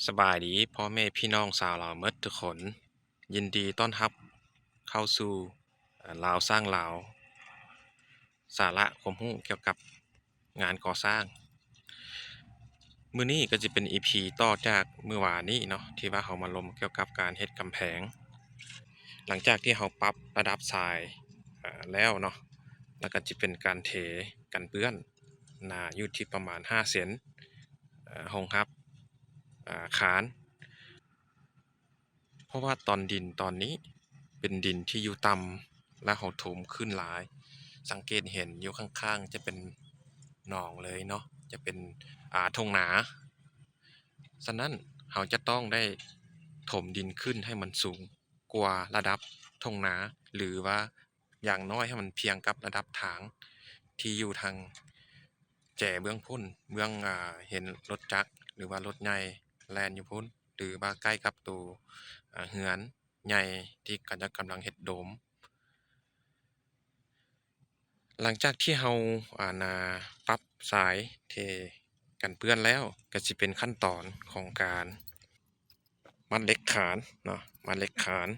ສະບາຍດີພໍ່ແມ່ພີ່ນ້ອງຊາວລາວໝົດທຸກຄົນ, ຍິນດີຕ້ອນຮັບເຂົ້າສູ່ ເອີ່ ລາວຊ່າງລາວ, ສາລະຄວາມຮູ້ກ່ຽວກັບງານກໍ່ສ້າງ. ມື້ນີ້ກໍຈະເປັນອີພີຕໍ່ຈາກມື້ວານນີ້ເນາະ ທີ່ວ່າເຮົາມາລົມກ່ຽວກັບການເຮັດກຳແພງ. ຫຼັງຈາກທີ່ເຮົາປັບລະດັບຊາຍ ເອີ່ ແລ້ວເນາະ, ແລ້ວກໍຈະເປັນການເທກັນເປື້ອນ ໜາຢູ່ທີ່ປະມານຫ້າເຊັນ ເອີ່ ຮອງຮັບ ອາ ຄານ. ເພາະວ່າຕອນດິນຕອນນີ້ເປັນດິນທີ່ຢູ່ຕ່ຳ ແລະ ເຮົາຖົມຂຶ້ນຫຼາຍ, ສັງເກດເຫັນຢູ່ຂ້າງໆ ຈະເປັນໜອງເລີຍເນາະ, ຈະເປັນ ອາ ທົ່ງນາ. ສະນັ້ນເຮົາຈະຕ້ອງໄດ້ຖົມດິນຂຶ້ນໃຫ້ມັນສູງກວ່າລະດັບທົ່ງນາ ຫຼືວ່າ ຢ່າງໜ້ອຍໃຫ້ມັນພຽງກັບລະດັບທາງທີ່ຢູ່ທາງແຈເບື້ອງພຸ້ນ, ເບື້ອງ ອາ ເຫັນລົດຈັກ ຫຼືວ່າລົດໃຫຍ່ແລ່ນຢູ່ພຸ້ນ ຫຼືວ່າໃກ້ກັບໂຕ ອາ ເຮືອນໃຫຍ່ທີ່ເຂົາເຈົ້າກຳລັງເຮັດໂດມ. ຫຼັງຈາກທີ່ເຮົາ ອາ ນາ ປັບຊາຍເທກັນເປື້ອນແລ້ວ ກໍຊິເປັນຂັ້ນຕອນຂອງການ ມັດເຫຼັກຄານເນາະ, ມັດເຫຼັກຄານ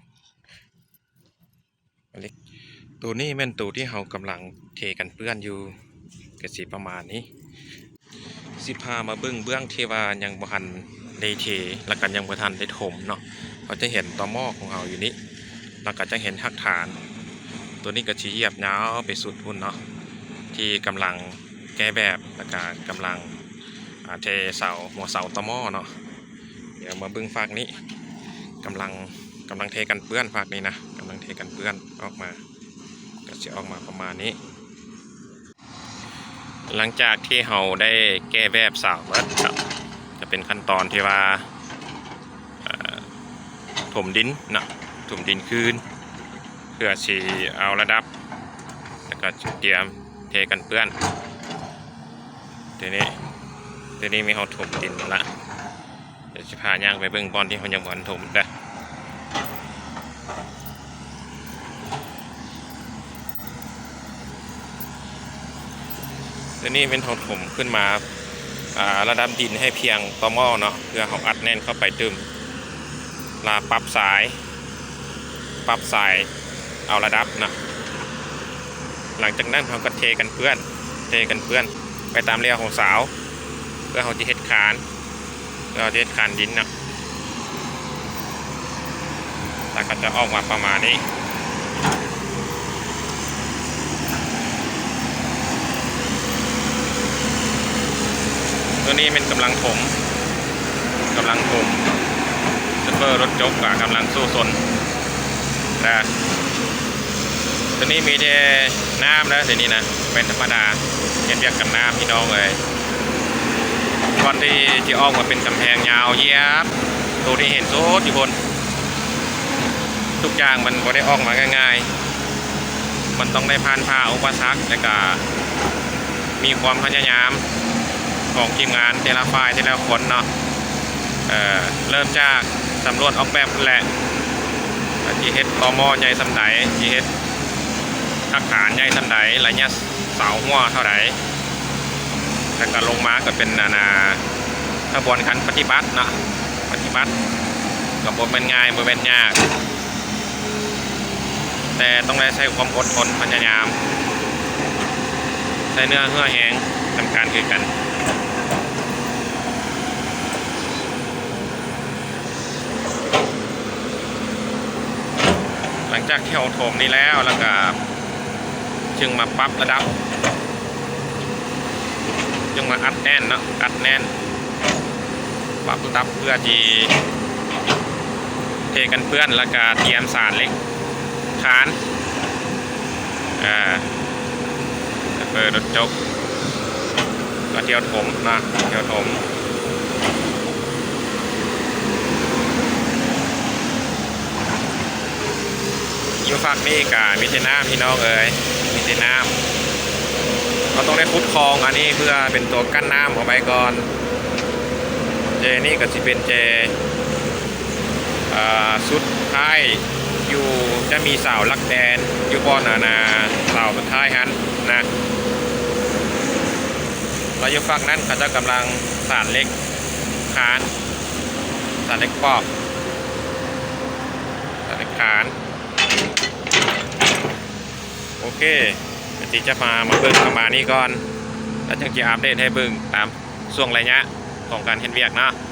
ມັດເຫຼັກ. ໂຕນີ້ແມ່ນໂຕທີ່ເຮົາກຳລັງເທກັນເປື້ອນຢູ່ ກະຊິປະມານນີ້. ຊິພາມາເບິ່ງເບື້ອງທີ່ວ່າຍັງບໍ່ທັນໄດ້ເທ ແລ້ວກະຍັງບໍ່ທັນໄດ້ຖົມເນາະ. ເຮົາຈະເຫັນຕໍໝໍ້ຂອງເຮົາຢູ່ນີ້ ແລ້ວກະຈະເຫັນຮາກຖານ. ໂຕນີ້ກະຊິຢຽບຍາວໄປສຸດພຸ້ນເນາະ ທີ່ກຳລັງແກ້ແບບ ແລ້ວກະກຳລັງ ອາ ເທເສົາ ຫົວເສົາຕໍໝໍ້ເນາະ. ດຽວມາເບິ່ງຟາກນີ້ ກຳລັງ ກຳລັງເທກັນເປື້ອນຟາກນີ້ນະ, ກຳລັງເທກັນເປື້ອນອອກມາ ກໍຊິອອກມາປະມານນີ້. ຫຼັງຈາກທີ່ເຮົາໄດ້ແກ້ແບບເສົາແລ້ວ ກໍ ກໍເປັນຂັ້ນຕອນທີ່ວ່າ ເອີ່ ຖົມດິນເນາະ, ຖົມດິນຄືນ ເພື່ອຊິເອົາລະດັບ ແລ້ວກໍຊິຕຽມເທກັນເປື້ອນ. ໂຕນີ້ ໂຕນີ້ແມ່ນເຮົາຖົມດິນແລ້ວ. ດຽວຊິພາຍ່າງໄປເບິ່ງບ່ອນທີ່ເຮົາຍັງບໍ່ທັນຖົມເດີ້. ໂຕນີ້ແມ່ນເຮົາຖົມຂຶ້ນມາ ອາ ລະດັບດິນໃຫ້ພຽງຕໍ່ໝໍ້ເນາະ, ເພື່ອເຮົາອັດແໜ້ນເຂົ້າໄປຕື່ມ ລະປັບຊາຍ ປັບຊາຍເອົາລະດັບເນາະ. ຫຼັງຈາກນັ້ນເຮົາກໍເທກັນເປື້ອນ ເທກັນເປື້ອນໄປຕາມແລວຂອງເສົາ ເພື່ອເຮົາຈະເຮັດຄານ ເພື່ອເຮົາຈະເຮັດຄານດິນເນາະ. ແລ້ວກໍຈະອອກມາປະມານນີ້. ໂຕນີ້ແມ່ນກຳລັງຖົມ ກຳລັງຖົມ. ໂຊເຟີລົດຈົກກໍກຳລັງສູ້ຊົນນະ. ໂຕນີ້ມີແຕ່ນ້ຳນະ ດຽວນີ້ນະ ແມ່ນທຳມະດາ ເຮັດວຽກກັບນ້ຳພີ່ນ້ອງເອີຍ. ກ່ອນທີ່ຈະອອກມາເປັນກຳແພງຍາວຢຽບ ໂຕທີ່ເຫັນສຸດຢູ່ພຸ້ນ. ທຸກຢ່າງມັນບໍ່ໄດ້ອອກມາງ່າຍໆ, ມັນຕ້ອງໄດ້ຜ່ານຜ່າອຸປະສັກ ແລ້ວກະມີຄວາມພະຍາຍາມຂອງທີມງານແຕ່ລະຝ່າຍແຕ່ລະຄົນເນາະ. ເອີ ເລີ່ມຈາກສຳຫຼວດອອກແບບພຸ້ນແຫຼະ ວ່າຊິເຮັດຕໍໝໍ້ໃຫຍ່ສ່ຳໃດ, ຊິເຮັດຮາກຖານໃຫຍ່ສ່ຳໃດ, ໄລຍະເສົາຮົ່ວເທົ່າໃດ. ແລ້ວກໍລົງມາກໍເປັນ ອັນນ່າ ຂະບວນການປະຕິບັດເນາະ, ປະຕິບັດກໍບໍ່ແມ່ນງ່າຍ ບໍ່ແມ່ນຍາກ, ແຕ່ຕ້ອງໄດ້ໃຊ້ຄວາມອົດທົນພະຍາຍາມ, ໃຊ້ເນື້ອເຫື່ອແຮງນຳການຄືກັນ. ຫຼັງຈາກທີ່ເຮົາຖົມນີ້ແລ້ວ ແລ້ວກໍຈຶ່ງມາປັບລະດັບ, ຈຶ່ງມາອັດແໜ້ນເນາະ, ອັດແໜ້ນ ປັບລະດັບເພື່ອທີ່ເທກັນເປື້ອນ ແລ້ວກໍຕຽມສານເຫຼັກຄານ. ອ່າ ເປີດລົດຈົກ ມາທ່ຽວຖົມເນາະ, ທ່ຽວຖົມ. ຢູ່ຟາກນີ້ກະມີແຕ່ນ້ຳພີ່ນ້ອງເອີຍ, ມີແຕ່ນ້ຳ. ເຮົາຕ້ອງໄດ້ຂຸດຄອງອັນນີ້ເພື່ອເປັນຕົວກັ້ນນ້ຳເອົາໄວ້ກ່ອນ. ແຈນີ້ກໍຊິເປັນແຈ ອ່າ ສຸດທ້າຍຢູ່ ຈະມີເສົາຫຼັກແດນຢູ່ບ່ອນ ອັນນ່າ ເສົາສຸດທ້າຍຫັ້ນນະ. ແລ້ວຢູ່ຟາກນັ້ນເຂົາເຈົ້າກຳລັງສານເຫຼັກຄານ ສານເຫຼັກປອກ ສານເຫຼັກຄານ. ໂອເຄ ກະຊິຈະມາ ມາເບິ່ງປະມານນີ້ກ່ອນ ແລ້ວຈຶ່ງຈະອັບເດດໃຫ້ເບິ່ງຕາມຊ່ວງໄລຍະຂອງການເຮັດວຽກເນາະ.